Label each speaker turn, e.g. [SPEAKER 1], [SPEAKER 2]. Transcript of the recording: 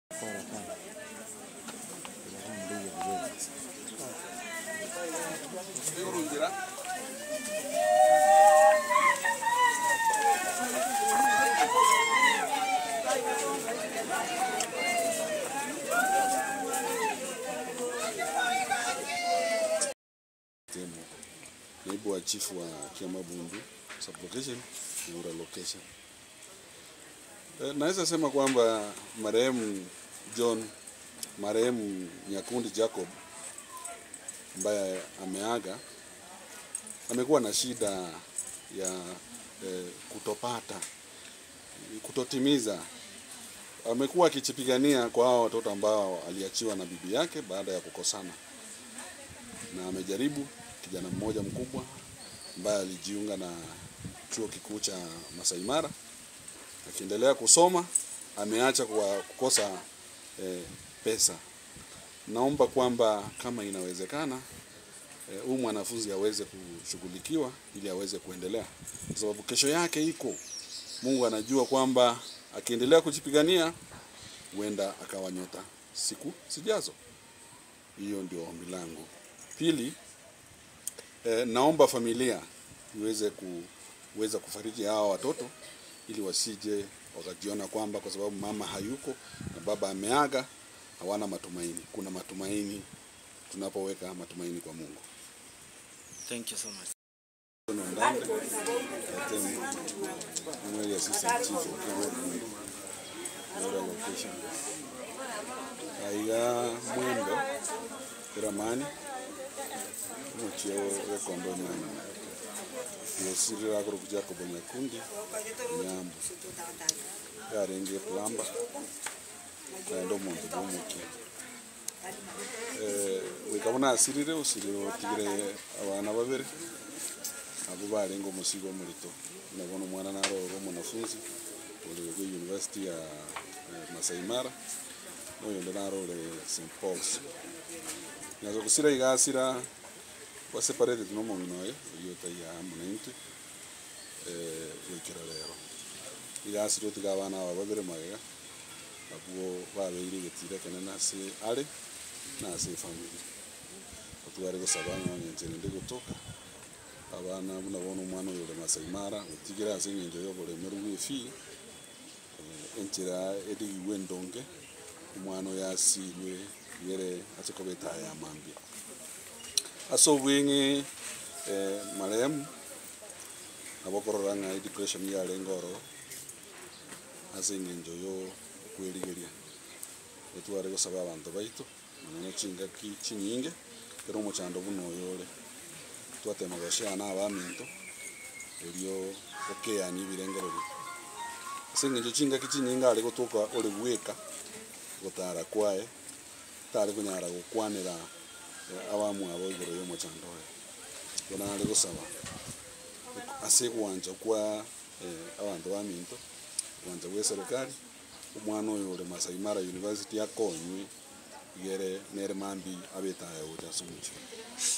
[SPEAKER 1] Temo, Naibu wa chifu wa Kiamabundu sub-location Nyaura location. Naweza sema kwamba marehemu John, marehemu Nyakundi Jacob ambaye ameaga amekuwa na shida ya kutopata, kutotimiza. Amekuwa akichipigania kwa hao watoto ambao aliachiwa na bibi yake baada ya kukosana, na amejaribu kijana mmoja mkubwa ambaye alijiunga na chuo kikuu cha Masai Mara, akiendelea kusoma ameacha kwa kukosa pesa. Naomba kwamba kama inawezekana huyu mwanafunzi aweze kushughulikiwa ili aweze kuendelea, kwa sababu kesho yake iko. Mungu anajua kwamba akiendelea kujipigania huenda akawa nyota siku zijazo. Hiyo ndio ombi langu. Pili, naomba familia iweze kuweza kufariji hawa watoto ili wasije wakajiona kwamba kwa sababu mama hayuko na baba ameaga hawana matumaini. Kuna matumaini tunapoweka matumaini kwa Mungu.
[SPEAKER 2] Thank you so much.
[SPEAKER 1] Ndande, Katemu, Mweri Assistant Chief of Kiamabundu, Nyaura location. Aiga Mwembe, Ramani, omochie ogekombe omwana. Yosirire akoroku Jacob Nyakundi, Nyambu. Yarenge plumber, naende omonto bwa omokia. Goika buna asirire, osirire otigire abana babere, abwo barenge omosigo omorito. Buna bono omwana naro ore omwanafunzi, ore bwa university ya Masai Mara, na oyonde naro ore St Paul's. Nyaso gosira iga asira, ba separated na omong'ina oye, oywo otaiyo amo na intwe, goikera rero. Iga asire otiga abana aba babere magega, abwo babeire egetiro ekenene ase are, na ase efamiri. Otware gosaba ng'a onye enchera ende egotoka, abana buna bono omwana oyo ore Masai Mara, otigire ase eng'encho ya oboremeru bwa efee, enchera erigigwe endonge, omwana oyo asirwe egere ase koba etaya ya mambia. Ase obweng'e marehemu, nabo okorora ng'a edepression yarenge ororo, ase eng'encho ya okwerigeria. Otware gosaba abanto baito, nonya chingaki chinyinge, ekero omochando buna oyo ore, twatema goshare na abaminto, erio gokeania ebirengererio. Ase eng'encho chingaki chinyinge are gotoka ore bweka, gotara kwaye, tare konyara gokwanera abamwabo igoro ya omochando oye. Bono nare gosaba, ase egwancha kwa abanto baminto, gwancha bwa eserekari, omwana oyo ore Masai Mara University akonywe, igere nere mambi abe etaya gocha ase omochie.